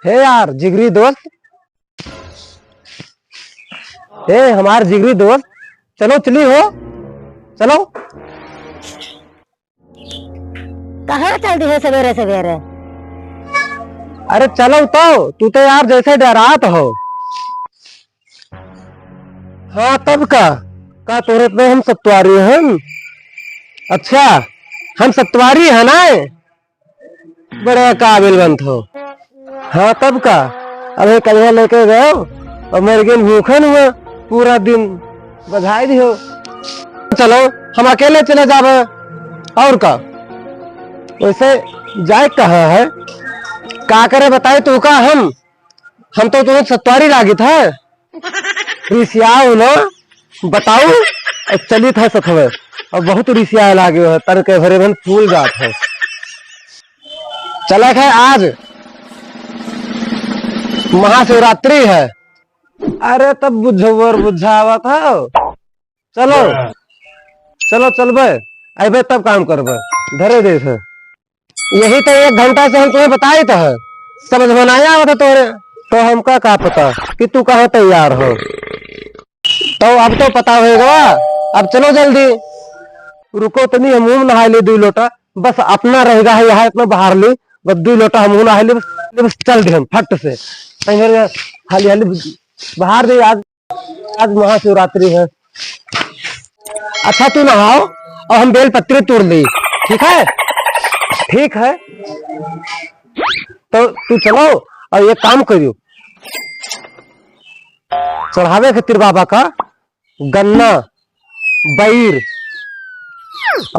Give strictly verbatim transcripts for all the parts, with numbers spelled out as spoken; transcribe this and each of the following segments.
हे यार, जिगरी दोस्त, ए, हमार जिगरी दोस्त, चलो चली हो, चलो। कहाँ चल दिहे सवेरे सवेरे? अरे चलो तो, तू तो यार जैसे डरात हो। हाँ तब का, का तोरे पे हम सतवारी हन? अच्छा, हम सतवारी है ना? बड़ा काबिल बनत हो। हाँ तब का, अबे कहिया लेके गयो और मर गए भूखन हुआ, पूरा दिन बधाई दियो। चलो हम अकेले चले जाबे, और का? वैसे जाए कहाँ है, का करे बताए तू का? हम हम तो तुम्हें सत्वारी लागित है। रिसियाओ ना, बताऊ, अब चलित है सथवे। अब बहुत रिसियाए लागे है, तन के भरे भन फूल जात है। चला है आज महाशिवरात्रि है। अरे तब बुझवर बुझावत है। चलो, चलो चलबे, अबे तब काम करबे, धरे देश है। यही तो एक घंटा से हम तुम्हें बताइत है, समझ में नहीं आवत है तोरे, तो हमका का पता कि तू कहाँ तैयार हो। तो अब तो पता होएगा, अब चलो जल्दी। रुको तनी, हम मुँह नहाए ले दुई लोटा, बस अपना रहेगा है यहाँ इतना बाहर ले, बस दुई लोटा हम मुँह नहाए ले, बस, बस चल दे हम फट से। कहीं मेरे हाली हाली बाहर दे आज। आज महाशिवरात्रि है। अच्छा तू नहाओ और हम बेल पत्री तोड़ ली, ठीक है? ठीक है, तो तू चलो और एक काम करियो, चढ़ावे खातिर बाबा का गन्ना, बैर,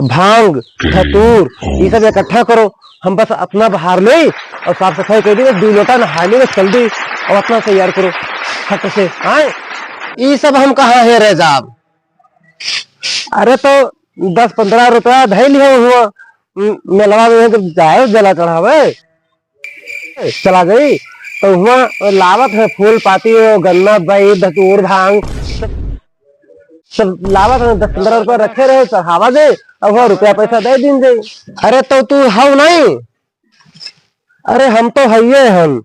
भांग, धतूर, ये सब इकट्ठा करो। हम बस अपना बहार ले और साफ सफाई कर दी, बस दुई लोटा नहा ले, बस चल दी और अपना तैयार करो फट से। आए, ई सब हम कहाँ है रे जाब? अरे तो दस पन्द्रह रुपया धै लिहो हुआ, म-, मेलवा में जब जाए जला चढ़ावे, चला जाई, तो हुआ लावत है फूल पाती, गन्ना, बैर, धतूर, भांग, सब, सब लावत है, दस पन्द्रह रुपया रखे रहे, चढ़ावा दे, अब हुआ रुपया पैसा दे दीन जाई। अरे तो तू हव नहीं? अरे हम तो हइये हन।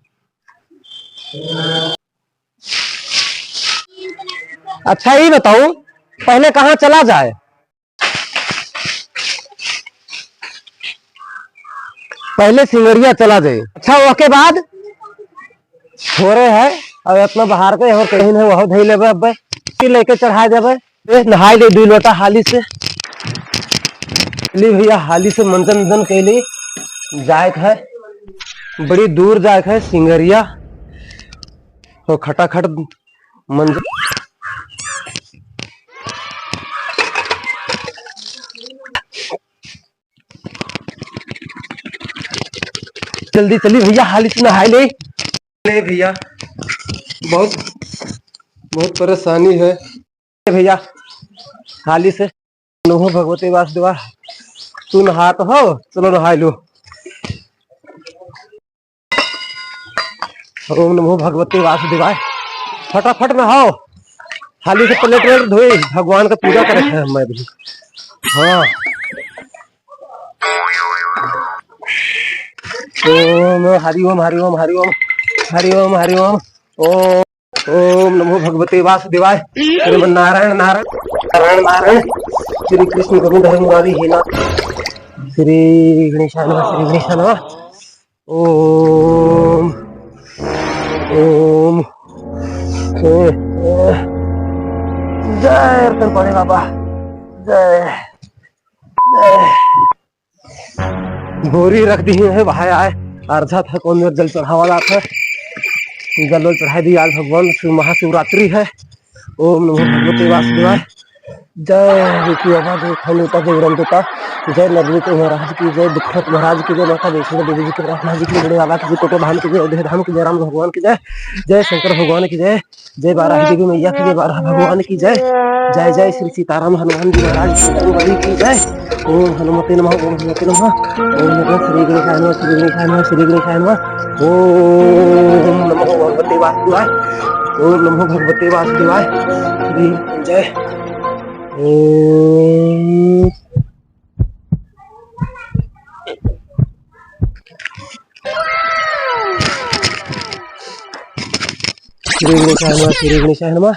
अच्छा ई बताऊ, पहले कहाँ चला जाए? पहले सिंगरिया चला जाए। अच्छा ओके बाद? थोरे है, अब इतना बाहर के और कहीं नहीं, वह धई लेबे अब्बे। फिर लेके चढ़ा देबे। ए, नहाई ले दुई लोटा हाली से। ली भैया, हाली से मंजन उंजन कैली जाए के है, बड़ी दूर जाए के है, सिंगरिया। तो खटाखट मंजन। जल्दी चली भैया, हाली से नहाई ले। ले भैया, बहुत, बहुत परेशानी है। भैया, हाली से नमो भगवते वासुदेवा, तू नहात हो, चलो नहाई लो। ओम नमो भगवते वासुदेवाय, फटाफट नहाओ, हाली से प्लेट व्लेट धोई, भगवान का पूजा करे हैं मैं भी। हाँ, ओम हरि ओम, हरि ओम, हरि ओम, हरि ओम, हरि ओम। ओम ओम नमो भगवते वासुदेवाय। श्रीमन नारायण नारायण नारायण नारायण। श्री कृष्ण गोविंद हरि मुरारी हे नाथ। श्री गणेशाय नमः, श्री गणेशाय नमः। ओम ओम। जय रतन पानी बाबा। जय जय। बोरी रख दी है भाई आए, अर्धा था कौन मेर जल चढ़ावा जात है, जल वल चढ़ाई दी आज भगवान शिव महाशिवरात्रि है। ओम नमो भगवते वासुदेवाय। जय विष्णु बाबा, जय खंड देवता, जय ब्रह्म देवता, जय नरवीर महाराज की जय, दुखनाथ महाराज की जय, माता वैष्णो देवी जी की, प्रार्थना जी की, बड़े बाबा की जय, कोटो धाम की जय, अयोध्या धाम की जय, राम भगवान की जय, जय शंकर भगवान की जय। जय बाराही देवी मैया की जय, बाराह भगवान की जय। जय जय श्री सीताराम हनुमान जी महाराज की जय, बलि की जय। ओम हनुमते नमः, ओम हनुमते नमः, ओम नमः श्री गणेशाय नमः, श्री गणेशाय नमः, श्री गणेशाय नमः। ओम नमो भगवते वासुदेवाय, ओम नमो भगवते वासुदेवाय। श्री जय। ओम। श्री गणेशाय नमः, श्री गणेशाय नमः।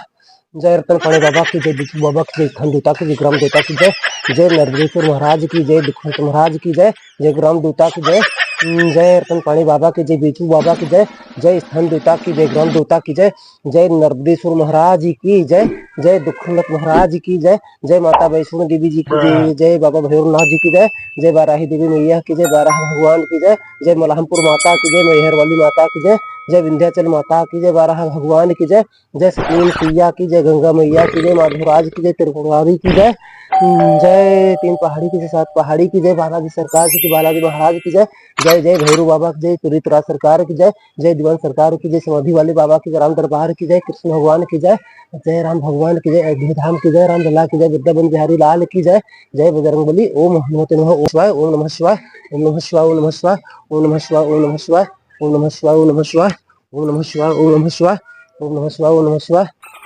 जय रतन पाणी बाबा की जय, बिचू बाबा की जय, स्थान देवता की जय, ग्राम देवता की जय, जय नर्मदेश्वर महाराज की जय, दुखंत महाराज की जय, जय ग्राम देवता की जय, हम्म, जय रतन पाणी बाबा की जय, बिचू बाबा की जय, जय स्थान देवता की जय, ग्राम देवता की जय, जय नर्मदेश्वर महाराज की जय, जय दुखंत महाराज की जय, जय माता वैष्णो देवी जी की जय, जय बाबा भैरवनाथ जी की जय, जय बाराही देवी मैया की जय, बारह भगवान की जय, जय मलहमपुर माता की जय, मैहर वाली माता की जय, जय विंध्याचल माता की जय, बारह भगवान की जय, जय सतमीन सैया की जय, गंगा मैया की जय, माधोराज की जय, त्रिपुरारी की जय, हम्म, जय तीन पहाड़ी की जय, सात पहाड़ी की जय, बालाजी सरकार की, बालाजी महाराज की जय, जय जय भैरू बाबा की जय, त्रिपुरा सरकार की जय, जय दीवान सरकार की जय, समाधि वाले बाबा की जय, राम दरबार की जय, कृष्ण भगवान की जय, जय राम भगवान की जय, अयोध्या धाम की जय, रामलला की जय, वृंदावन बिहारी लाल की जय, जय बजरंग बली। ओम हनुमते नमः, ओम शिवाय, ओम नमः शिवाय, ओम नमः शिवाय, ओम नमः शिवाय, ओम नमः शिवाय, ओम नमः शिवाय, ओम नमः शिवाय, ओम नमः शिवाय, ओम नमः शिवाय, ओम नमः शिवाय, ओम नमः शिवाय,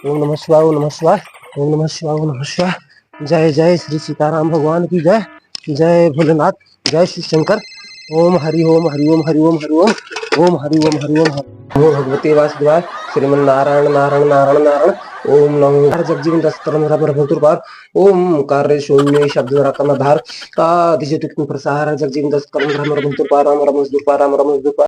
ओम नमः शिवाय, ओम नमः शिवाय, ओम नमः शिवाय, ओम नमः शिवाय। जय जय श्री सीताराम भगवान की जय, जय भोलेनाथ, जय शिव शंकर। ओम हरि ओम, हरि ओम, हरि ओम, हरि ओम, ओम हरि ओम, हरि ओम, हरि ओम। नमो भगवते वासुदेवाय, श्रीमन नारायण, नारायण, नारायण, नारायण। ओम नमो हर जगजीवन दस कलम हर हर भंतुर पार। ओम कार्य शून्य शब्द नराकरण आधार। आदि ज्योति प्रसार जगजीवन दस कलम हर हर भंतुर पार, राम राम दुर्पा, राम राम दुर्पा।